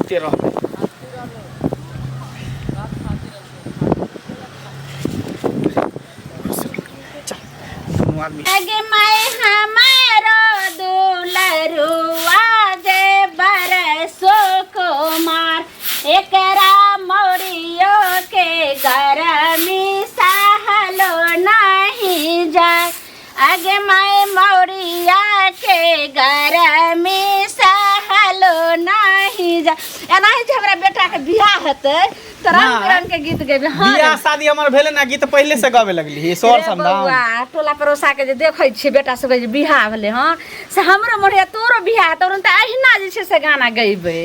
सुते रहबै। चल दुनू आदमी। अगे मैं हमारो दुलरुआ जे बरसो कुमार, एकरा मोरियो के गरमी सहलो नहीं जाए। अगे मैं मौरिया के गरमी सहलो नहीं जाए। एनाही जे हमरा बेटा के बियाह हेतै तऽ रंग नहि। बिरंग के गीत गेबै। हाँ रे। बियाह शादी हमर भेलै ना, गीत पहिले से गावे लगली सोर रे समदाउन। बौआ, टोला पड़ोसा के जे देखै छियै बेटा सबके जे बियाह भेलै हँ, से हमरो मोन होइए तोरो बियाह हेतौ तऽ अहिना जे छै से गाना गैबै।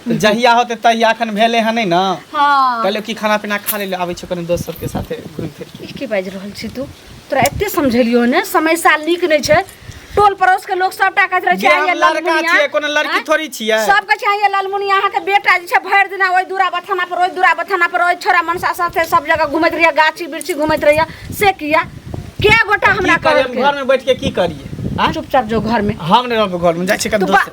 तऽ जहिया होतै तहिया, एखन भेलै हँ नहि ने। हँ। कहलियौ कि खाना पीना खा ले, आबै छियौ कनि दोस्त सबके साथे घुमि फिर के। ई की बाजि रहल छी तू? तोरा एते समझेलियौ ने, समय साल नीक नहि छै। टोल पड़ोस के लोग सबटा कहैत रहै छै, जे हम आइये लड़का ललमुनिया। छियै, कोनो लड़की आँय? थोड़ी छियै। सब कहै छै, आइये ललमुनिया, अहाँके बेटा जे छै भरि दिना ओहि दूरा बथाना पर, ओहि दूरा बथाना पर, ओहि छोरा मनसा साथे सब जगह घुमैत रहैया, गाछी बिरछी घुमैत रहैया। से किया? के गोटा हमरा की करियै हम? कहलकै। घर में बैठ के की करियै? आँय? चुपचाप जो घर में। हम नहि रहबै घर में, जाइ छियै कनि तू दोस्त।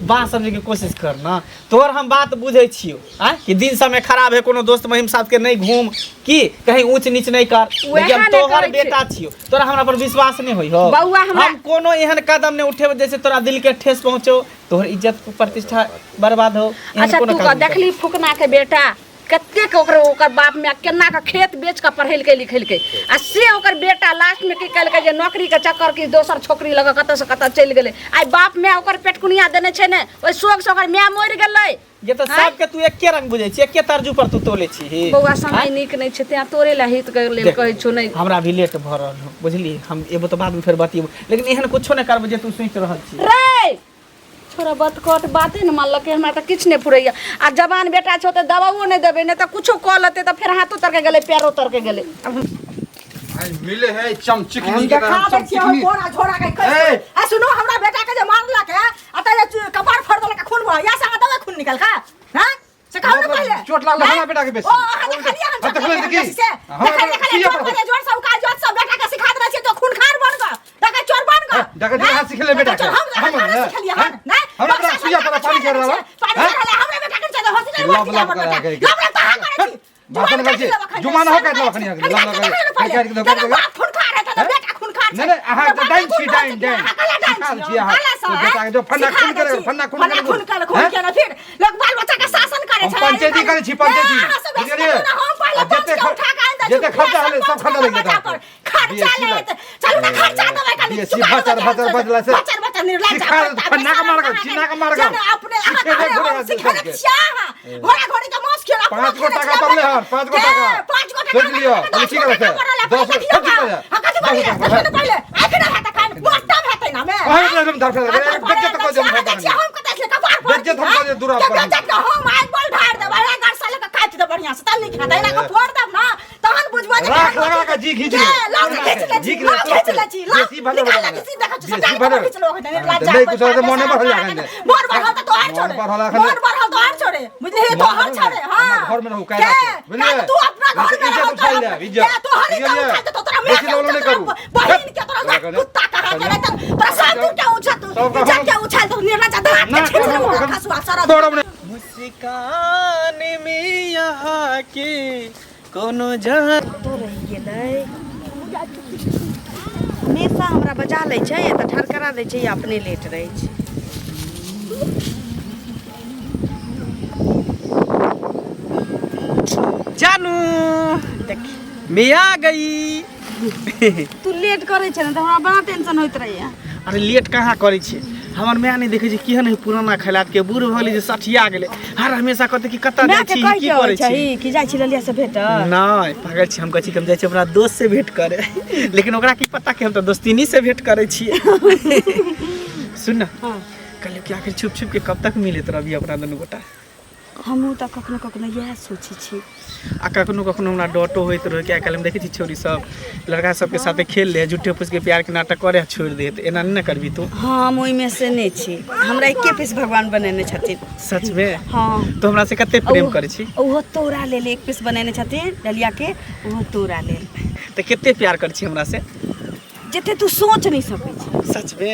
बात समझे के कोशिश कर ना, तोहर हम बात बुझै छियौ आँय कि दिन समय खराब है, कोनो दोस्त महिम साथ के नहीं घूम, की कहीं ऊंच नीच नहीं कर। वएह लेकिन हम नहि तोहर करै छियै। बेटा छियौ, तोरा हमरा पर विश्वास नहीं होई हो? बौआ, हमरा- हम कोनो एहन कदम नहीं उठेबै जैसे तोरा दिल के ठेस पहुंचो, तोहर इज्जत प्रतिष्ठा बर्बाद हो, एहन अच्छा कोनो तू कदम नहीं। देखली फुकना के बेटा कतेक ओकर ओकर बाप माय केना के खेत बेच के पढ़ेलकै लिखेलकै, आ से ओकर बेटा लास्ट में की केलकै जे नौकरी के चक्कर की दोसर छोकरी लग कतऽ से कतऽ चलि गेलै। आइ बाप माय ओकर पेटकुनिया देने छै ने, ओहि शोक से ओकर माय मरि गेलै। ये तऽ आँय? सबके तू एके रंग बुझै छी, एके तर्जू पर तू तोले छी। बौआ, समय नीक नहि छै, तें तोरे लए हित के लेल देख, कहै छौ। नहि, हमरा भी लेट भऽ रहल हो, बुझली? हम एबो तऽ बादमे फेर बतियेबो, लेकिन एहन कुछो नहि करबो जे तू सोचि रहल छी। रे छोरा बतकट बाते ने मानलकै। हमरा तऽ किछु नहि फुरैया। आ जवान बेटा छौ तऽ दबाओ नहि देबै, नहि तऽ कुछो कऽ लेतै तऽ फेर हाथो तरके गेलै, पैरो तरके गेलै। आब हम आई मिले है चमचिकनी हम के देखा नाम दै छियै चमचिकनी। कोरा झोरा के कैसे। ए! आ सुनो, हमरा बेटा के जे मारलक है आ त जे कपार फोड़ देलक, खून बह या संग दवे खून निकल का हां से कहू ने पहिले। चोट लागल हमरा बेटा के बेसी। ओ अहाँ देखलियै हम हाँ, देखलियै चोट की? से हमरा देखलियै बेटा खाली सुइया जोर पर पर जोर से उका जोर से बेटा के सिखा देने छियै तो खूनखार बन ग, डकैत चोर बन ग। हाँ, डकैत चोर अहाँ सिखेलियै बेटा के? हम हम हम ने? सिखेलियै हाँ? हम नहीं। हमरा बेटा के सुइया पर पानी गिर रहल। पानी हाँ? गिर रहल हमरा बेटा के चले हॉस्पिटल लव भर्ती लव हमर करा बेटा। के- लव लव कहाँ करै छी? भाषण करै छी। जुमान हो काटि लेब अखनी अहाँके। लव लव करै छी। काटि के दो, बाप खूनखार है तऽ बेटा खूनखार छै। नहीं, नहीं, अहाँ तऽ डाइन छी, डाइन, डाइन। सिखाल छी अहाँ। तो बेटा के जो फन्ना खून करे, फन्ना खून करे। खून करे, खून हैं? केने फिर लोग बाल बच्चा के शासन करे हम छै। पंचायती करै छी, पंचायती। ए, अहाँ सब बुझलियै? बेसी करू ने, हम पहिले आ जते पंच के उठा के आनि दै छी, जते खर्चा पूरा होलै, सब पंच खर्चा के लागि बच्चा जेतै। पर। खर्चा बीएससी लेत। चलू ने खर्चा देबै कनि, बीएससी चुका भचर देबै भचर हम। बजला से। भचर भचर निर्लज्ज सिखा अपन फन्ना के मार्ग, अहाँके चिन्ना के मार्ग। जन अपने अहाँ सिखेबे कहने घोड़ा हम के सिखेने सबके। छियै अहाँ। घोड़ा घोड़ी के मांस खेल अपना 5 गो खेने टाका छियै, पड़लै हन, 5 गो के, टाका। 5 गो टाका सोचि लिअ, दस पहिले की गो करै टाका छै? पड़ल है, 10 पहिले गो, देखियौ कथी अहाँ। करै? हाँ, कथी 10 पड़लै? गो देखियौ ने पहिले। आँखि नहि हेतै खान, मोटम हेतै ना मे। अहाँ एकरा एकदम धरफड़ बेज्जत कऽ देब हम देखियौ, हम कतै छलै, कपार फोड़ बेज्जत हम कऽ देब दूरा पर। बेज्जत कऽ हम आगि बल ढारि देबै, एना गरसा लऽ कऽ काटि देब बढ़िआँ से, तब नीक हेतै। एना कऽ फोड़ देब ना, तहन बुझबै जे राख केहन लगा कऽ जी घीच ले। ए, लाउ ने घीच लै छी, घीच ले, लाउ घीच लै छी, लाउ। बेसी भले निकाल भले। लै छी, देखै छी, बेसी सटाइ भले। कऽ घीच लो, हाँ, तऽ नहि कुछ तऽ मोने बढ़ल जाय एखन। मोन बढ़ल तऽ तोहर मोन छोड़े, बढ़ल एखन। मोन बढ़ल तोहर छोड़े, बुझलिही, मोन तोहर बढ़ल छोड़े, नहि। हाँ। अपना घरमे रहू, कायदा के? से, बुझलियै? काहे तू अपना नहि घर तऽ में इज्जत रहू, उछालि तोरा- लेब, इज्जत। के तोहर इज्जत बुझलियै? उछालि देतौ, तोरा माय बेसी के लौल नहि उछालि करू। देतौ, बहिन के तोरा लगा ले। कुत्ता कहाँ के नहि तऽ तोरा सासुर के उछाल सबके इज्जत हम- के उछालि देतौ, निर्लज्ज दाँत के ना, छील लेबौ, हम- खसुआ, सरद। तोड़ब नहि। मुस्कान में यहाँ के कोनो जान कतऽ रहि गेलै? हमेशा हमरा बजा लै छै तऽ ठाढ़ करा दै छै, अपने लेट रहै छै। जानू देखी मैं आ गई। तू लेट करै छै ने तऽ हमरा बड़ा टेंशन होइत रहैया। अरे लेट कहाँ करै छियै? हमर माय नहि देखै छै केहन है पुराना खैलात के, बूढ़ भऽ गेलै जे सठिया गेलै, हर हमेशा कहतै कि कतऽ जाइ मायके छी, कहि की के अबै करै छी। छही कि जाइ छी ललिया से भेट? नहि पागल छी, हम कहै छी कि हम जाइ छी अपना दोस्त से भेंट करे, लेकिन ओकरा की पता कि हम तऽ दोस्तिनी से भेंट करै छियै। सुन ने, हाँ। कहलियै कि आखिर छुप छुप के कब तक मिलैत रहबी अपना दुनू गोटा? हमहूँ तऽ कखनो कखनो इएह सोचै छी। आ कखनो कखनो हमरा डटो होइत रहै कि आइ काल्हिमे देखै छी छौरी सब लड़का सबके साथे खेल ले, झूठे फूसके प्यारके नाटक करे आ छोड़ि दे, तऽ एना नहि ने करबी तू। हँ, हम ओहिमे से नहि छी, हमरा एके पीस भगवान बनेने छथिन। सचमे? हँ। तू हमरा से कते प्रेम करै छी? ओहो तोरा लेल एक पीस बनेने छथिन डलिया के, ओहो तोरा लेल। तऽ कते प्यार करै छी हमरा से? जते तू सोच नहि सकै छी। सचमे?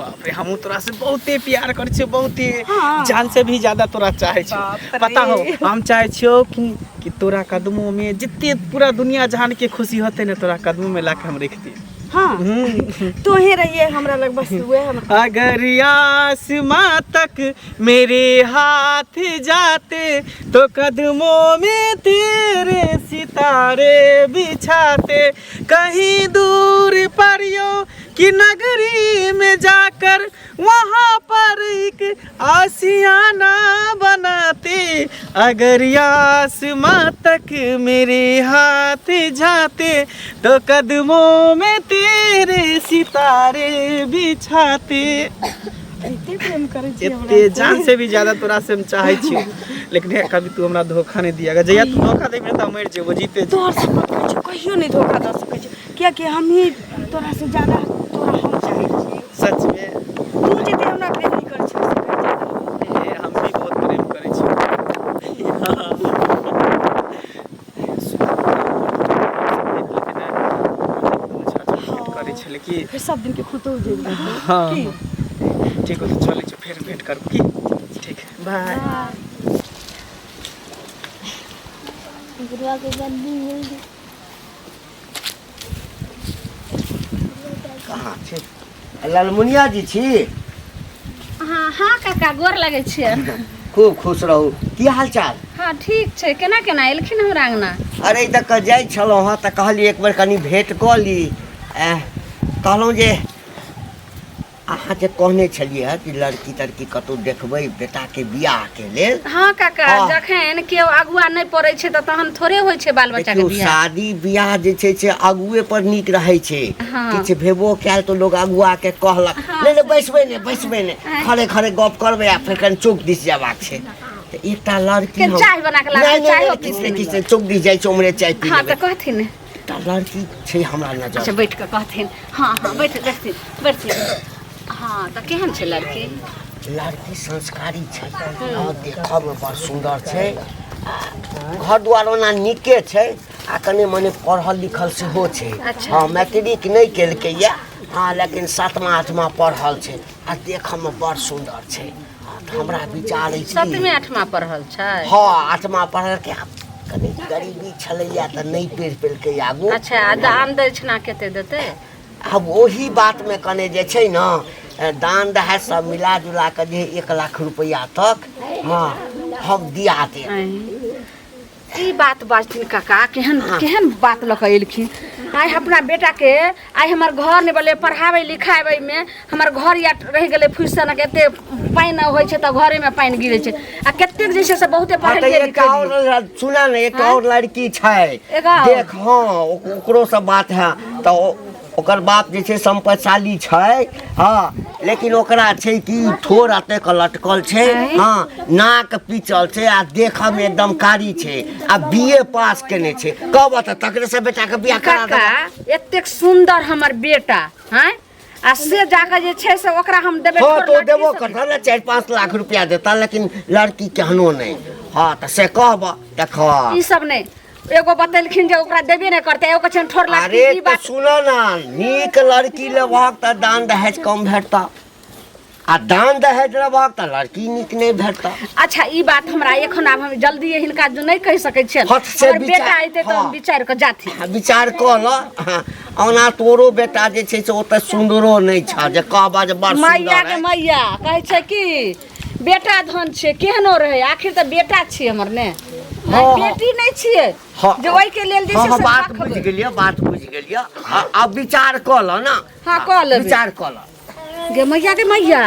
बाप रे, हमहूँ तोरा से बहुते प्यार करै छियौ, बहुते। हाँ। जान से भी ज्यादा तोरा चाहै छियौ। बाप रे। पता हो, हम चाहै छियौ कि तोरा कदमों में जितने पूरा दुनिया जहान के खुशी होते ने, तोरा कदमों में लाके हम रख दिए। हाँ, तोहे रहिए हमरा लग, बस वह हम। अगर आसमां तक मेरे हाथ जाते तो कदमों में तेरे सितारे बिछाते, कहीं दूर परियों की नगरी में जाकर वहाँ पर एक आशियाना बनाते, अगर आसमां तक मेरे हाथ जाते तो कदमों में तेरे सितारे बिछाते। एते प्रेम करै छी हमरा? एते जान से भी ज्यादा तोरा से हम चाहै छी, लेकिन हे, कभी तू हमरा धोखा नहीं दिया। अगर जहिया तू धोखा देबी ने, तऽ हम मरि जेबो जीते जी। तोहर शपथ खाइ छियौ, कहियो नहि धोखा दऽ सकै छी, कियाकि हम ही तोरा से ज्यादा तोरा हम चाहै छी। सच में? तू जते हमरा प्रेम नहि करै छी, ओहिसँ कहीं ज्यादा हम। हे, हम भी बहुत प्रेम करै छी। करै छलै की? फेर सब दिन के खुतो जेबी। हाँ। की? ठीक हो, तऽ चलै छी, फेर भेंट करब की। ठीक, बाय। बुढ़वा के बंदी मिल गई। कहाँ छै ललमुनिया जी छी? हाँ हाँ काका, गोर लगै छियै। खूब खुश रहू। की हाल चाल? हाँ, ठीक छै। केना केना एलखिन हमरा अंगना? अरे, तऽ कऽ जाइ छलहुँ हँ तऽ कहलियै एक बेर कनि भेँट कऽ ली। कहलहुँ जे अहाँ जे कहने छलियै हँ कि लड़की तड़की कतहु देखबै बेटाके बियाहके लेल। हाँ काका। हाँ। जखन केओ अगुआ नहि पड़ै छै तऽ तहन थोड़े होइ छै बाल बच्चा के देखियौ, बियाह। शादी बियाह जे छै से अगुए पर नीक रहै छै। हाँ। किछु भेबो कयल तऽ लोग अगुआ के कहलक। नहि नहि, बैसबै नहि, बैसबै नहि, खड़े खड़े गप करबै आ फेर कनि चौक दिस जयबाक छै, तऽ एकटा लड़की के चाय बना के लाबै? नहि, नहि, चायो नहि, पी किछु नहि, लेबै। किछु नहि, चौक दिस जाइ छै, उम्हरे चाय पी हाँ, लेबै। तऽ कहथिन ने। एकटा लड़की छै हमरा नजर। अच्छा, बैठ कऽ कहथिन। हाँ हाँ, बैठ, बैठथिन बैठथिन। हाँ, तऽ केहन छै लड़की? लड़की संस्कारी छै और देखऽमे बड़ सुन्दर छै आ घर दुआर ओना नीके छै आ कनि मनि पढ़ल लिखल सेहो छै। अच्छा। हँ, मैट्रिक नहि केलकै यऽ, हँ, लेकिन सातमा आठमा पढ़ल छै आ देखऽमे बड़ सुन्दर छै। हँ, तऽ हमरा विचार अछि कि सतमे आठमा पढ़ल छै? हँ, आठमा पढ़लकै आ कनि गरीबी छलैया तऽ नहि पढ़ि पेलकै आगू। अच्छा, आ दान दक्षिणा कते देतै? आब ओही बातमे कने जे छै ने, दान दहेज सब मिला जुला कऽ जे 1 लाख रुपैआ तक, हँ, हम दिया देब। ई बात बाजथिन काका, केहन केहन बात लऽ कऽ एलखिन आइ अपना बेटाके। आइ हमर घर नहि बनलै, पढ़ाबै लिखाबैमे हमर घर या रहि गेलै फुसि सनक। एते पानि होइ छै तऽ घरेमे पानि गिरै छै आ कतेक जे छै से बहुते हँ, तऽ पढ़लियै एकटा लिखलियै। और सुना ने, एकटा और लड़की छै। एगो और? देख, हँ, ओकरो से बात है तऽ ओकर बाप जे छै सम्पत्तिशाली छै, हँ, लेकिन ओकरा छै कि ठोर एतेक लटकल छै, हँ, नाक पीचल छै आ देखऽ मे एकदम कारी छै आ बी ए पास केने छै। कहबऽ तऽ तकरे से बेटाके बियाह करा काका, देबै। एतेक सुन्दर हमर बेटा हैं आ से जाकऽ जे छै से ओकरा हम देबै? हँ, ठोर तो लटकी देबो सब। करतह ने, 4-5 लाख रुपया देता, लेकिन लड़की केहनो नहि। हँ, तऽ से कहबऽ, देख। ई सब नहि, एगो बतेलखिन जे ओकरा देबे नहि करतै, एगो कहै छनि ठोर लटकी। अरे, ई तऽ बात सुन ना, नीक लड़की लेबहक तऽ दान दहेज कम भेटतह आ दान दहेज लेबहक तऽ लड़की नीक नहि भेटतह। अच्छा, ई बात हमरा एखन आब हम जल्दी हिनका जो नहि कहि सकै छियनि। हँ, से हमर विचार- बेटा अयतै तऽ हम हँ। विचारि कऽ जाथिन। आ विचार कऽ ल। हँ, ओना तोरो बेटा जे छै से ओते सुन्दरो नहि छ जे कहबह जे बड़ मैया सुन्दर के है। मैया, कहै छै कि बेटा धन छियै, केहनो रहै, आखिर तऽ बेटा छियै हमर ने। हँ, हँ। बेटी नहि छियै हँ। जे ओहिके लेल जे हँ छै हँ से बात रखबै। बुझि गेलियै, बात बुझि गेलियै। आब विचार कऽ ल ने। हँ, कऽ लेबै। विचार कऽ ल। गे मैया, गे मैया,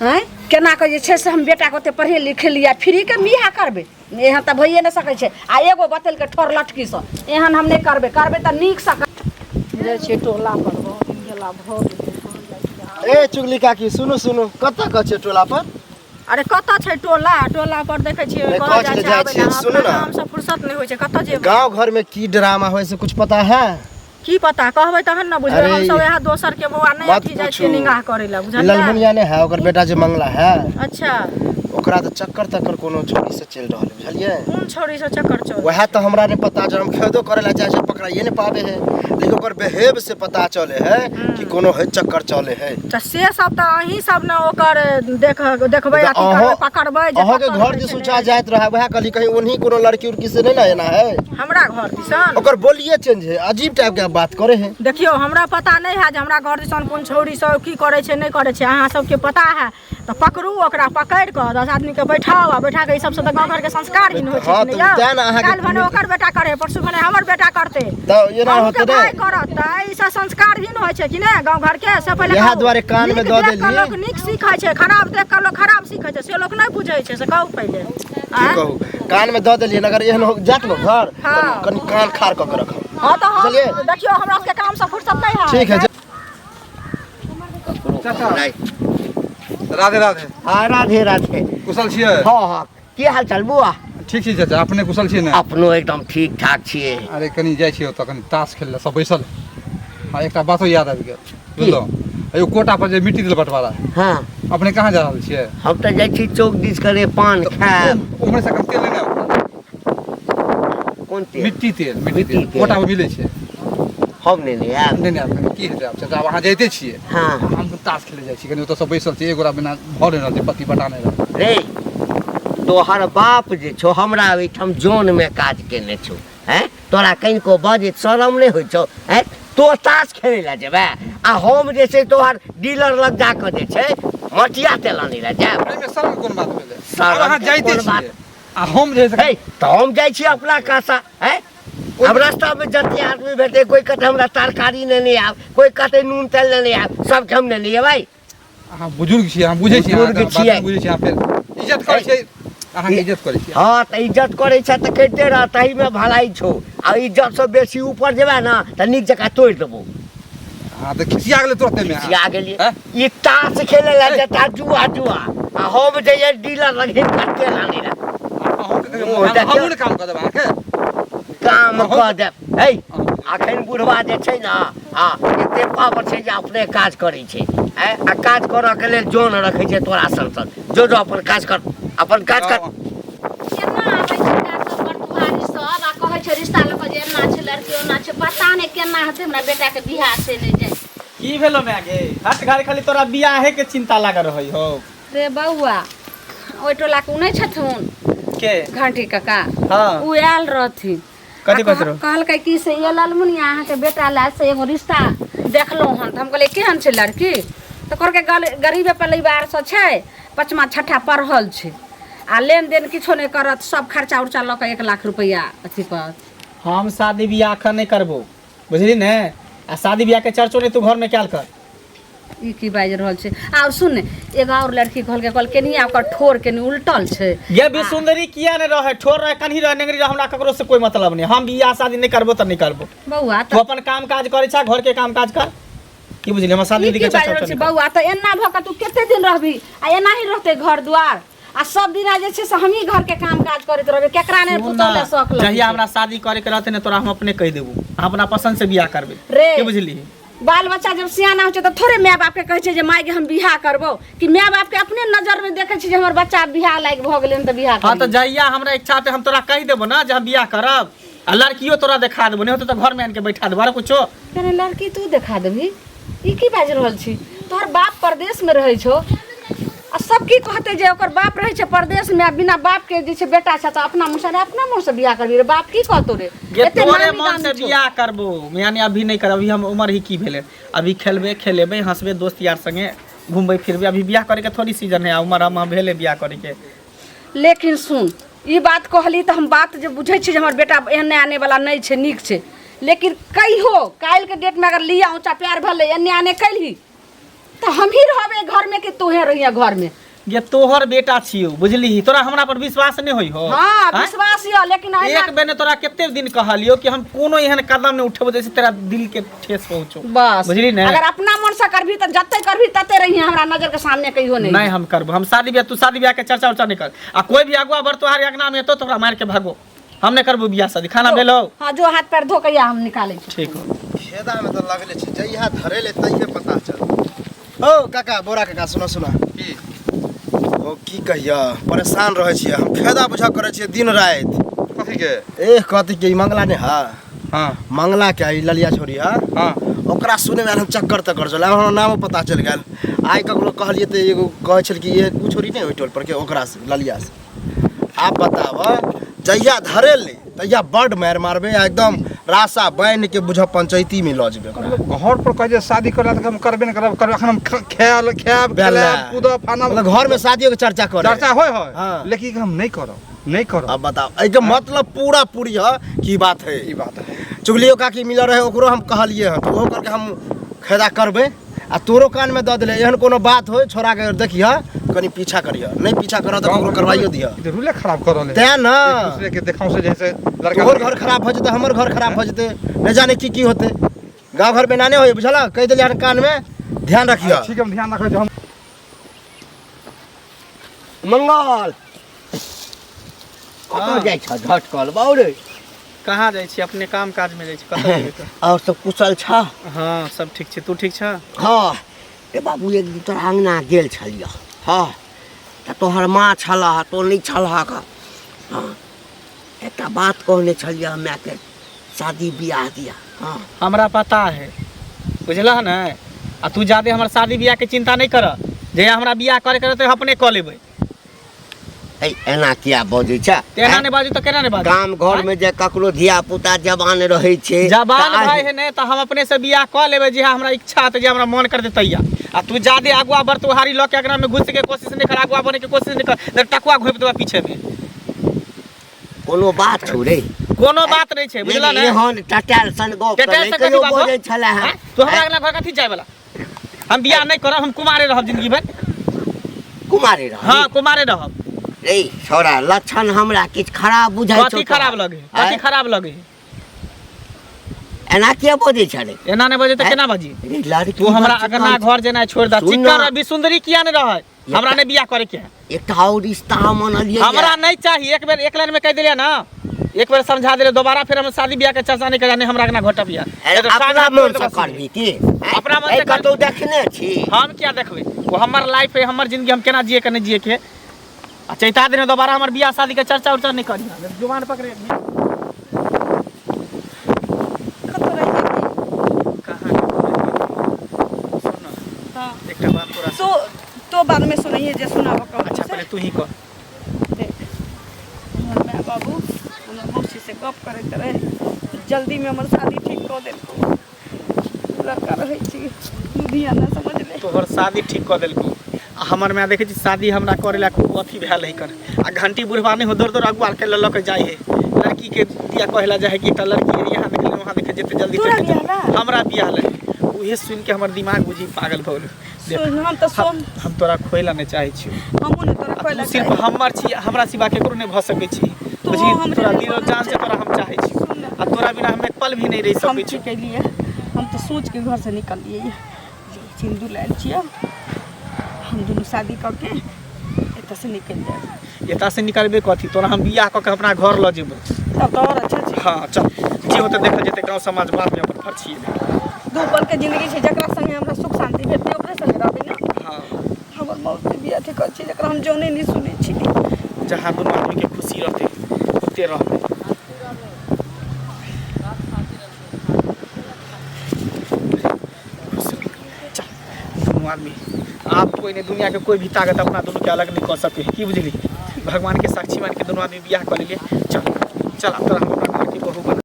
आँय, केना कऽ जे छै से हम बेटाके ओते पढ़े लिखेलियै, फ्रीके बियाह करबै? एहन तऽ भइए नहि सकै छै। आ एगो बतेलकै ठोर लटकीसँ, एहन हम नहि करबै, करबै तऽ नीकसँ जाइ छियै टोला पर, बहुत दिन गेला भऽ गेलै। ए चुगली काकी, सुनू सुनू, कतऽ कऽ छै टोला पर? अरे, कतऽ छै टोला? टोला पर देखै छियै। नहि, कहल कहै जाइ छलै छै जाइ आबै छियै, लए, सुनू अपना ने। कामसँ फुर्सत नहि होइ छै, कतऽ जेबै? गांव घर में की ड्रामा होइ से कुछ पता है? की पता, कहबै तहन ने बुझबै। अरे, हमसब इएह दोसर के बौआ नहि मत अथी जाइ छियै पूछू। निगाह करै लए, बुझलियै? ललमुनिया नहि है, ओकर बेटा जे मंगला है। अच्छा। ओकरा तऽ चक्कर तक्कर कोनो छोरी से चलि रहल है, बुझलियै? कोन छौड़ी से चक्कर चल? वएह तऽ हमरा नहि पता, जब हम खेदो करे ला जाइ छै, पकड़ाइए नहि पाबे है। लेकिन ओकर बिहेव से पता चले है कि कोनो है चक्कर चले है। तऽ से सब तऽ अहीं सब ने ओकर देख देखबै तऽ अथी करबै पकड़बै जे अहाँके कतऽ घर रहै दिस छै, उचा जाइत रहे, वएह कहली कहीं ओन्ही कोनो लड़की उड़की से नहीं ना एना है। नहि। हमरा घर दिसन ओकर बोलिए चेंज है, अजीब टाइप के बात करे है। देखियौ हमरा पता नहि है जे हमरा घर दिसन कोन छौड़ी सब की करै छै नहि करै छै, अहाँ सबके पता है तऽ पकड़ू ओकरा, पकड़ि कऽ 10 आदमीके बैठाउ आ बैठा कऽ ई सबसँ तऽ गाँव घरके संस्कार ही होइ छै। हाँ, कि नहि तऽ यौ? तें ने अहाँके- काल्हि भने ओकर बेटा करे, परसू भने हमर बेटा करतै, तऽ एना अहूँके होतै भाय ने। करत, तऽ ई सब संस्कारहीन होइ छै कि नहि गाँव घरके? से पहिले इएह कहू। दुआरे कानमे नीक दऽ देख कऽ देलियै। लोक नीक सीखै छै, खराब देख कऽ लोक खराब सीखै छै, से लोक नहि बुझै छै, से कहू पहिले। की आँय? कहू, कान में दऽ देलियै, अगर एहन हो जात ने घर हाँ। कनि कान खाड़ कऽ के रखब। हँ तऽ हम चलिए। देखियौ हमरा सबके कामसँ फुर्सत नहि है। ठीक है। चाचा। नहीं। राधे राधे। हाँ राधे राधे। कुशल छियै? हाँ हाँ, की हाल चाल बुआ? ठीक छी चाचा, अपने कुशल छियै ने? अपनो एकदम ठीक ठाक छियै। अरे कनि जाइ छियै ओतऽ कनि ताश खेल लए, सब बैसल। हाँ एकटा बातो याद आबि गेल बुझलहुँ, एगो कोटा पर जे मिट्टी देल बँटवारा। हाँ। अपने कहाँ जा रहल छियै? हम तऽ जाइ छी चौक दिस करे पान खायब। उम्हरे से कनि तेल लेने आउ। कोन तेल? मिट्टी तेल, मिट्टी मिट्टी तेल तेल। कोटा पर मिलै छै। हम नेने आयब? नहि नहि आयब, कनि की हेतै आब चाचा, आब अहाँ जाइते छियै। हाँ। हम ताश खेलै जाइ छी कनि, ओतऽ सब बैसल छै, एक गोरा बिना भऽ नहि रहल छै, पत्ती बटा नहि रहल। रे तोहर बाप जे छौ हमरा ओहिठाम जोनमे काज केने छौ, हैं तोरा कनिको बजैत शरम नहि होइ छौ? हैं तो ताश खेलै लए जेबै आ हम जे छै तोहर डीलर लग जाकऽ जे छै मटिया तेल आनै लए जायब? एहिमे शरम के कोन बात भेलै? शरम आब अहाँ के जाइते कोन बात? छियै आ हम जे हे तऽ हम जाइ छी अपना कासा, हैं अब रास्ता में जते आदमी भेटै, कोई कहते हमरा तरकारी नेने आब, कोई कहते नून तेल नेने आब, सबके हम नेने अयबै। अहाँ बुजुर्ग छियै, हम बुझै छियै, बुजुर्ग अहाँके बात छियै। बुझै छियै, अहाँ फेर इज्जत करै छियै, अहाँके इज्जत करै छियै। हाँ तऽ इज्जत करै छै तऽ करिते रह, ताहिमे भलाई छौ, आ इज्जतसँ बेसी ऊपर जेबै ने तऽ नीक जकाँ तोड़ि देबौ। हाँ तऽ खिसिया गेलै तुरते मे। खिसिया गेलियै? हैं? ई ताश खेलै लए जेता जुआ जुआ आ हम जइयै डीलर लग हिनकर तेल आनै लए। अहूँ हमहूँ ने काम कऽ देब अहाँके। काम कऽ देब। है अखन बुढ़वा जे छै ने, हँ एते पावर छै जे अपने काज करै छै, हैं आ काज करऽ के लेल जोन रखै छै तोरा सन सन। जो जो अपन काज कर, अपन काज कर। केना आबै छै बेटा सब बरतुहारी सब आ कहै छै रिश्ता लऽ कऽ जे एना छै लड़की ओना छै, पता नहि केना हेतै हमरा बेटाके बियाह से नहि जाय। की भेलो माय गे? हट घर खाली तोरा बियाहे के चिंता लागल रहै हो। रे बौआ, ओहि टोलाके ओ नहि छथुन के? घंटी काका। हाँ। ओ आयल रहथिन। कथी आ कहैत रहौ? कहलकै कि से ये ललमुनिया अहाँके बेटा लए से एगो रिश्ता देखलहुँ हन। तऽ हम कहलियै केहन छै लड़की? तऽ कहलकै गरीबे परिवारसँ छै, 5मा 6ठा पढ़ल छै आ लेनदेन किछो नहि करत, सब खर्चा उर्चा लऽ कऽ 1 लाख रुपैआ अथी करत। हम शादी बियाह एखन नहि करबो, बुझली ने? आ शादी बियाह के चर्चो नहि तू घर में कयल कर। ई की बाजि रहल छै? आओर सुन, एगो आओर लड़की कहलकै, कहलकै केनिया ओकर ठोर केनी उलटल छै। ये भी सुंदरी किया ने रहे, ठोर रहे कन्ही रहे नेंगरी रहे, हमरा ककरो से कोई मतलब नहीं। हम बियाह शादी नहीं करबो तऽ नहीं करबो। बौआ तू अपन काम काज करै छा, घर के काम काज कर, की बुझली? हमरा शादी ई की के बाजि चर्चा रहल छै नहीं कर। बौआ? तऽ एना भऽ कऽ तू कते दिन रहबी आ एना ही रहतै घर दुआर आ सब दिना जे छै से हमही घर के काम काज करैत रहबै, केकरा नहि सुन पुतोह ना, लए शौक लगै जहिया छै। हमरा शादी करे के रहतै ने तोरा हम अपने कहि देबो, हम अपना पसंद से बियाह करबै। रे। की बुझली? बाल बच्चा जब सियाना होइ छै तऽ थोड़े माय बाप के कहै छै जे माय गे हम बियाह करबो, कि माय बाप के अपने नजर में देखै छै जे हमर बच्चा बियाह लायक भऽ गेलै हन तऽ बियाह हाँ तऽ करियै। जहिया हमरा इच्छा हेतै हम तोरा कहि देबो ना जे हम बियाह करब, आ लड़कियो तोरा देखा देबो, नहि होतै तऽ घर में आनि के बैठा देबो, आरो कुछो? कने लड़की तू देखा देबही? ई की बाजि रहल छी? तोहर बाप परदेश में रहै छौ आ सब की कहतै जे ओकर बाप रहै छै परदेश में आ बिना बाप के जे छै बेटा छै, तऽ अपना मुँह से अपना मुँह से बियाह करबी रे? बाप की कहतौ रे? गे एते तोरे नामी मन दामी से छौ। बियाह करबो, यानी अभी नहीं करब। अभी हम उम्र ही की भेलै, अभी खेलबे खेलेबे हंसबे दोस्त यार संगे घूमबे फिरबे, अभी बियाह करे के थोड़ी सीजन है आ उम्र हम भेलै बियाह करे के। लेकिन सुन, ई बात कहली तऽ हम बात जे बुझै छी जे हमर बेटा एहने आने वाला नहि छै, नीक छै, लेकिन कहियो काल्हिके डेटमे अगर लिया ऊँचा प्यार भेलै एन्ने आने कैलही तऽ हमही रहबै घरमे कि तोहे रहिए घरमे? ये तोहर बेटा छियौ, बुझलीही? तोरा हमरा पर विश्वास नहीं होई हो? हाँ आँय? विश्वास यऽ, लेकिन अहिना एक बेर ने तोरा कते दिन कहलियौ कि हम कोनो एहन कदम नहीं उठेबो जैसे तेरा दिल के ठेस पहुंचो। बस बुझली ने? अगर अपना मन से करबी तऽ जते करबी तते रहिए, हमरा नजर के सामने कहियो नहीं। नहीं हम करबो, हम शादी बियाह, तू शादी बियाह के चर्चा उर्चा नहीं कर, आ कोई भी अगुआ बर तोहार अंगना में एतो तो ओकरा मार के भागो। हम नहीं करबो बियाह शादी। खाना भेलो? हाँ, जो हाथ पैर धो के हम निकालै छी। ठीक हो। खेदा में तो लगले छै, जहिया धरेले तहिये पता चल। ओ काका, बोरा काका, सुनो सुनो। की? ओ की कहिया, परेशान रहै छियै हम, खेदा बुझा करै छियै दिन राति। कथी के? ए कथी के, ई मंगला ने हा। हाँ। मंगला के ई ललिया छोरी है। हाँ। ओकरा सुने में आयल हम चक्कर तक्कर चल, आब हमरा नामो पता चलि गेल। आइ ककरो कहलियै तऽ एगो कहै छल कि ये उ छोरी नहि ओहि टोल पर के, ओकरा से ललिया से। आब बताब जहिया धरेल तहिया बड मारि मारबै आ एकदम रासा बान्हि के बुझ पंचायती में लऽ जेबै ओकरा। मतलब घर पर कहै जे शादी करला तऽ हम करबे नहि करब, करब अखन हम खायल खायब बेला। खेलायब कूदब फानब। मतलब घर में शादियों के चर्चा करे। चर्चा होय होय। हाँ। लेकिन हम नहीं करब, नहीं करब। अब बताओ एहिके मतलब पूरा पूरी है की बात है। ई बात है। चुगलियो काकी मिलल रहे ओकरो हम कहलिए हँ, तऽ ओहो कहलकै हम फायदा करबै आ तोरो कान में दऽ देले। एहन कोनो बात होय छोड़ा के देखिह कनी पीछा करिह, नहीं पीछा करह तऽ ककरो करवाइयो दिह। ई तऽ रूले खराब कर रहल है। तें ना। एक दूसरे के देखाव से जैसे लड़का तोहर घर खराब भऽ जेतै, हमर घर खराब भऽ जेतै, नहि जाने की की होतै। गाँव घर में एना नहि होय बुझलक, कहि देलियै हन कान में ध्यान रखिह। ठीक है, हम ध्यान रखबै हम। मंगल कतऽ जाइ छ झटकल बाउ रे? कहाँ जाइ छी, अपने काम काज में जाइ छी, कतऽ जेबै तऽ? और सब कुशल छ? हाँ सब ठीक छै, तू ठीक छ? हाँ रे बाबू, एक दिन तोरा अंगना गेल छलियह। हाँ तऽ तोहर माँ छलह, तो नहि छलह। हाँ एकटा बात कहने छलियह मायके, शादी बियाह दिया। हाँ हमरा पता है बुझलह ने, आ तू जादे हमर शादी बियाह के चिंता नहीं कर, जहिया हमरा बियाह करे के रहतै अपने कऽ लेबै। एना किया बजै छ? एना नहि बाजू तऽ केना नहि बाजू? गाम घर में जे ककरो धिया पुता जवान रहै छै, जवान भाई है नहीं तऽ हम अपने से बियाह कऽ लेबै, जे हमरा इच्छा हेतै, जे हमरा मन करतै तहिया। आ तू जादे अगुआ बरतुहारी लऽ के अगना में घुस के कोशिश नहीं कर, अगुआ बने के कोशिश नहीं कर, नहीं टकुआ घोपि देबा पीछे में। कोनो बात छौ रे? कोनो बात नहीं छै बुझलह ने। एहन टटायल सन गप टटायल नहि सन कहियो कथी बात बजै छलै हँ। आँय? तू हमरा अगना घर कथी जाय वाला? हम बियाह नहीं करब, हम कुमारे रहब जिंदगी भर। कुमारे रहब? हाँ कुमारे रहब। रे छोरा लक्षण हमरा किछु खराब बुझाइ छौ। कथी खराब लगे? कथी खराब लगे? एना किया बजै छलै? एना नहि बजै तऽ केना बजी? रे लड़की तू हमरा बच्चा अगना घर जेनाइ छोड़ि दे। सुन चिक्कन ना। रवि सुंदरी किया नहि रहै? हमरा नहि बियाह करे के है। एकटा और रिश्ता हम अनलियै। हमरा नहीं चाहिए। एक बेर एक लाइन में कह दिलियै ना, एक बेर समझा दिलियै, दोबारा फिर हम शादी बियाह के चर्चा नहीं करियै, नहीं हमरा अगना घोटा बियाह। अरे नहीं तो अपना साँझ मन तोड़ से देबा करबी की? अपना मन से ए, कतौ देखने छी? हम क्या देखबै? वो हमर लाइफ है, हमर जिंदगी, हम केना जिए के नहीं जिए के। आ चैता दिन दोबारा हमर बियाह शादी के चर्चा उर्चा नहीं करियै। जुबान पकड़े। कतौ रहि गेली? कहाँ? सुन ना। हाँ। एकटा बात तोरा तो बाद में सुनाइए जे सुनाबऽ कहू अच्छा से। पहिले तू ही कह। देख हमर माय बाबू हमर मौसी से गप करैत रहे, जल्दी में हमर शादी ठीक कऽ देलकौ। लड़का रहै छी लुधियाना, समझले? तोहर शादी ठीक कऽ देलकौ आ हमर माय देखै छी शादी हमरा करे ला खूब अथी भेल है कर। आ घंटी बुढ़वा नहीं हो दौड़ दौड़ अगुआ के लऽ के जाइ है, लड़की के दिया कहला जाइ है कि एकटा लड़की है, यहाँ देखले वहाँ देखे जते जल्दी तोरा चलि बियाह जेतै। ला? हमरा बियाह लै। उहे सुनि के हमर दिमाग बुझी पागल भऽ गेल। देख, सुन, हम तऽ सुन। हम तोरा खोइला नहि चाहै छियौ। हमहूँ नहि तोरा खोइला तू सिर्फ चाहै। हमर छी, हमरा सिवा केकरो नहि भऽ सकै छी। तू बुझी, हमरे तोरा लेल दिलो बनल जान से छै। तोरा हम चाहै छी। सुन ना। आ तोरा बिना हम एक पल भी नहि रहि हम सकै की छी। केलियै, हम तऽ सोच के घर से निकललियै सिन्दूर लायल छियै, हम दुनू शादी कऽ के एतऽ से निकलि जायब। एतऽ से निकलबे कथी, तोरा हम बियाह कऽ के अपना घर लऽ जेबै। तब तऽ आओर अच्छा छै। हाँ चल, जे होतै देखल जेतै, गाँव समाज बाद में अपन फरछिएबै। दू पल के जिंदगी छै, जकरा संगे हमरा सुख शांति भेटतै ओकरे संगे रहबै ने। हाँ। हमर मौसी बियाह ठीक छी, जकरा हम जानै नहि सुनै छी। जहाँ दुनू आदमी के खुशी रहतै ओते रहबै। चल दुनू आदमी आब कोई नहीं, दुनिया के कोई भी ताकत अपना दुनू के अलग नहीं कऽ सके। की बुझली? भगवान के साक्षी मान के दुनू आदमी बियाह कऽ लेलियै। चल चल, आब तोरा हम अपना घर के बहू बना